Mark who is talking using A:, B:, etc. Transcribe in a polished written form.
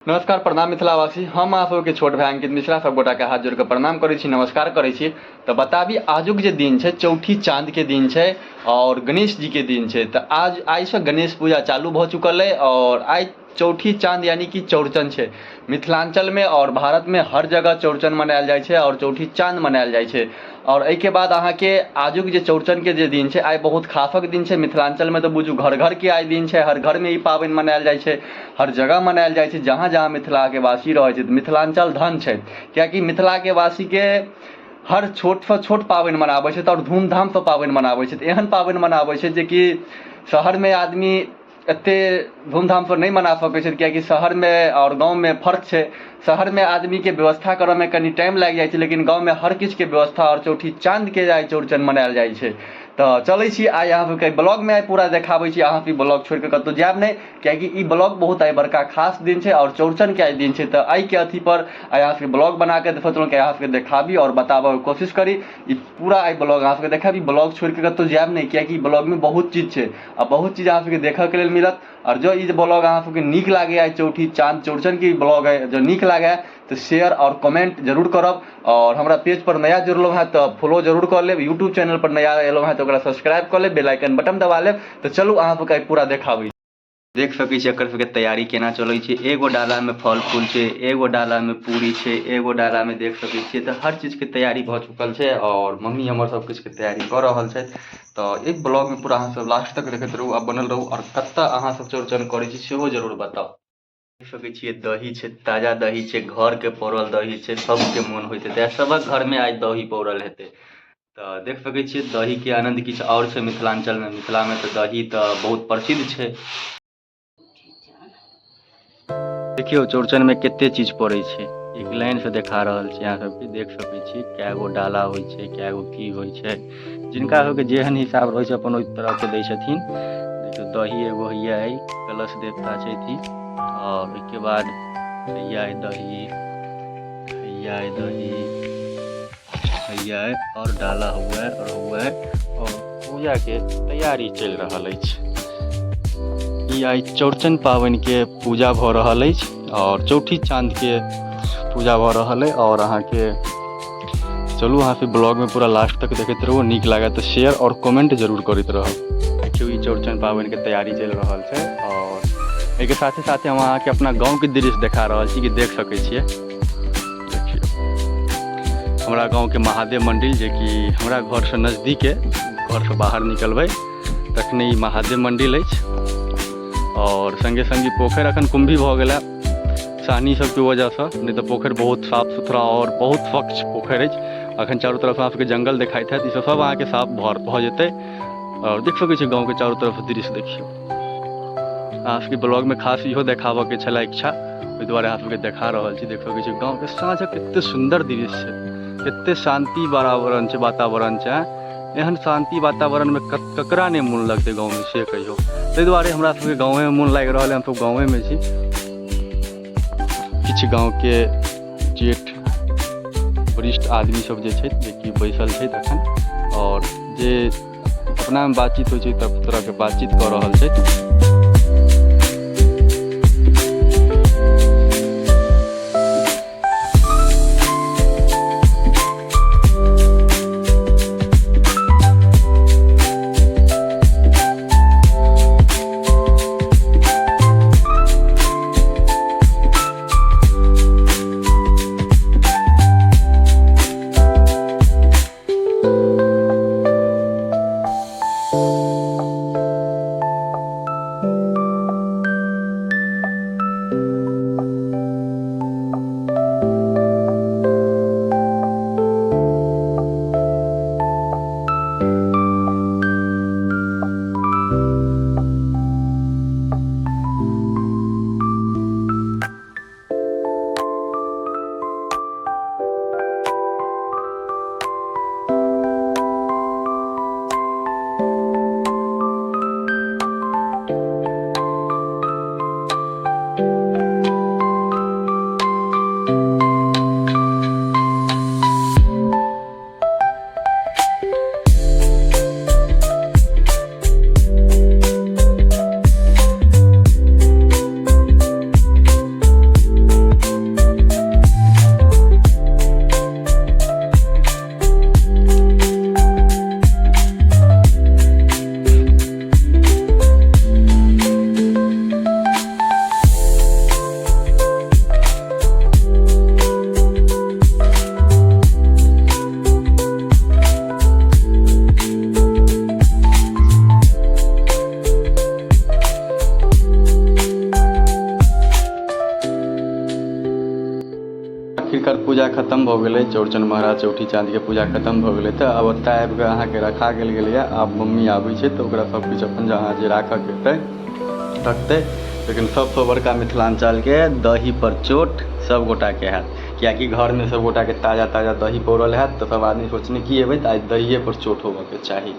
A: नमस्कार प्रणाम मिथिलावासी, हम अहाँ सबके छोट भाई अंकित मिश्रा सब गोटा के हाथ जोड़ के प्रणाम करै छी, नमस्कार करै छी। तऽ बताबी आजुक जे दिन छै चौठी चांद के दिन छै और गणेश जी के दिन छै। तऽ आज आइसँ गणेश पूजा चालू भऽ चुकल अइ और आइ चौठी चांद यानी कि चौरचन छै। मिथिलांचल में और भारत में हर जगह चौरचन मनायल जाइ छै और चौठी चांद मनायल जाइ छै। और एहिके बाद अहाँके आजुक जे चौरचन के जे दिन छै आइ बहुत खासक दिन छै। मिथिलांचल में तऽ बुझू घर घर के आइ दिन छै, हर घर में ई पाबनि मनायल जाइ छै, हर जगह मनायल जाइ छै। जहाँ जहाँ मिथिला के वासी रहै छै, मिथिलांचल धन छै, कियाकि मिथिला के वासी के हर छोटसँ छोट पाबनि मनाबै छै आओर धूमधामसँ पाबनि मनाबै छै। एहन पाबनि मनाबै छै जेकि शहरमे आदमी एते धूमधामसँ नहि मना सकै छै, कियाकि शहरमे आओर गाँवमे फर्क छै। शहरमे आदमीके व्यवस्था करऽमे कनि टाइम लागि जाइ छै, लेकिन गाँवमे हर किछुके व्यवस्था आओर चौठी चाँदके आइ चौरचन मनायल जाइ छै। तऽ चलै छी आइ अहाँ सबके ब्लॉगमे आइ पूरा देखाबै छी। अहाँ सब ब्लॉग छोड़िकऽ कतहु जायब नहि, कियाकि ई ब्लॉग बहुत आइ बड़का खास दिन छै आओर चौरचनके आइ दिन छै। तऽ एहिके अथीपर आइ अहाँ सबके ब्लॉग बनाके सोचलहुँ कि अहाँ सबके देखाबी आओर बताबऽके कोशिश करी। ई पूरा आइ ब्लॉग अहाँ सबके देखाबी, ब्लॉग छोड़िकऽ कतहु जायब नहि, कियाकि ई ब्लॉगमे बहुत चीज छै आ बहुत चीज अहाँ सबके देखऽके लेल मिलत। आओर जँ ई ब्लॉग अहाँ सबके नीक लागैए, आइ चौठी चाँद चौरचनके ई ब्लॉग अइ, जँ नीक लागै तऽ शेयर आओर कमेंट जरूर करब। आओर हमरा पेज पर नया जुड़लहुँ हेँ तऽ फॉलो जरूर कऽ लेब, यूट्यूब चैनल पर नया एलहुँ हेँ तऽ ओकरा सब्सक्राइब कऽ लेब, बेल आइकन बटन दबा लेब। तऽ चलू अहाँ सबके आइ पूरा देखाबै। देख सकै छी एकर सबके तैयारी केना चलै छै। एगो डालामे फल फूल छै, एगो डालामे पूरी छै, एगो डालामे देख सकै छियै। तऽ हर चीजके तैयारी भऽ चुकल छै आओर मम्मी हमर सब किछुके तैयारी कऽ रहल छथि। तऽ एक ब्लॉगमे पूरा अहाँ सब लास्ट तक देखैत रहू आ बनल रहू। आओर कतऽ अहाँ सब चौरचन करै छी सेहो जरूर बताउ। देख सकै छियै दही छै, ताजा दही छै, घरके पौरल दही छै। सबके मोन होइत हेतै, सबक घरमे आइ दही पौरल हेतै। तऽ देख सकै छियै दहीके आनन्द किछु आओर छै मिथिलाञ्चलमे। मिथिलामे तऽ दही तऽ बहुत प्रसिद्ध छै। देखियौ चौरचनमे कते चीज पड़ै छै, एक लाइनसँ देखा रहल छी अहाँ सबके। देख सकै छी कए गो डाला होइ छै, कए गो की होइ छै। जिनका सबके जेहन हिसाब रहै छै अपन ओहि तरहके दै छथिन। देखियौ दही एगो होइए, कलश देवता छथि, आओर ओहिके बाद हैया दही, हैया दही, हैया आओर डाला हुए और हुए और पूजा के तैयारी चलि रहल अछि। ई आइ चौरचन पाबनि के पूजा भऽ रहल अछि और चौठी चाँद के पूजा भऽ रहल अछि। और अहाँके चलू अहाँ फिर ब्लॉग में पूरा लास्ट तक देखैत रहू। नीक लागत तऽ शेयर और कमेंट जरूर करैत रहब। देखियौ ई चौरचन पाबनि के तैयारी चलि रहल छै और एहिके साथे साथे हम अहाँके अपना गाँव के दृश्य देखा रहल छी कि देख सकै छियै। देखियौ हमरा गाँवके महादेव मंदिर, जेकि हमरा घरसँ नजदीक है, घरसँ बाहर निकलबै तखने ई महादेव मंदिर अछि। और संगे संगे पोखरि अखन कुम्भी भऽ गेल है सानी सबके वजहसँ, नहि तऽ पोखरि बहुत साफ सुथरा और बहुत स्वच्छ पोखरि अछि। अखन चारू तरफ अहाँ सबके जंगल देखाइत हैत, ई सब सब अहाँके साफ भऽ जेतै। और देख सकै छी गाँवके चारू तरफ दृश्य। देखियौ अहाँ सबके ब्लॉगमे खास इहो देखाबऽके छलै इच्छा, ओहि दुआरे अहाँ सबके देखा रहल छी। देख सकै छी गाँवके साँझक कते सुन्दर दृश्य छै, कते शान्ति वातावरण छै, वातावरण छै। एहन शान्ति वातावरणमे ककरा नहि मोन लगतै गाँवमे, से कहियौ। ताहि दुआरे हमरा सबके गाँवेमे मोन लागि रहल है, हमसब गाँवेमे छी। किछु गाँवके जेठ वरिष्ठ आदमी सब जे छथि जेकि बैसल छथि अखन, आओर जे अपनामे बातचीत होइ छै तब तरहके बातचीत कऽ रहल छथि। पूजा खतम भऽ गेलै। चौरचन महाराज चौठी चाँदके पूजा खतम भऽ गेलै। तऽ आब ओतऽ आबि कऽ अहाँके रखा गेल गेलैए। आब मम्मी आबै छै तऽ ओकरा सब किछु अपन जहाँ जे राखऽके हेतै रखतै। लेकिन सबसँ बड़का मिथिलाञ्चलके दही पर चोट सब गोटाके हैत, किएकि घरमे सब गोटाके ताजा ताजा दही पौरल हैत। तऽ सब आदमी सोचने की हेबै तऽ आइ दहिए पर चोट होबऽके चाही।